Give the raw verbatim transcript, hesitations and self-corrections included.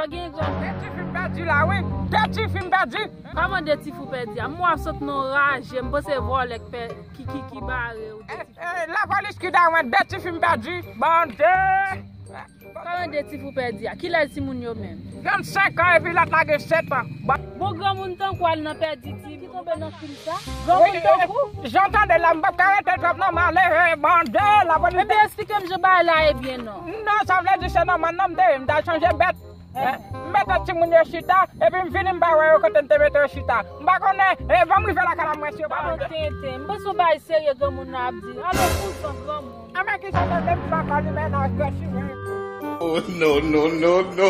Yo gen granmoun. De ti fi m pèdi la, wi. De ti fi m pèdi. Kòman de ti fi w pèdi a? M wè w ap sot nan raje, m panse vòlè k pè ki ki ki bare ou de ti fi. Eh, lapolis ki da mwen, de ti fi m pèdi. Bandi. Kòman de ti fi w pèdi a? Kilè timoun yo menm? Trannsenk an epi lòt la gen sèt an. Bon, Bon granmoun tankou al nan pèdi ti ki tonbe nan fim sa? Granmoun tankou? Jan tande la, m p ap ka rete twòp non, m ale, eh, bandi, lapolis. Ebyen eksplike m jan bagay la ye byen non. Non, sa vle di se nan mann nan m te ye, m ta chanje bèt. Eh, m mete timoun yo chita, epi m vini m pa wè yo kote m te mete yo chita. M pa konnen, eh, ban m rive lakay la m wè si yo pa Papa tenten, m panse w bay serye granmoun nan ap di. Alo kouzan granmoun. Anben ki sa tande m pa koni mennaj gwo chimè. Oh, no, no, no, no.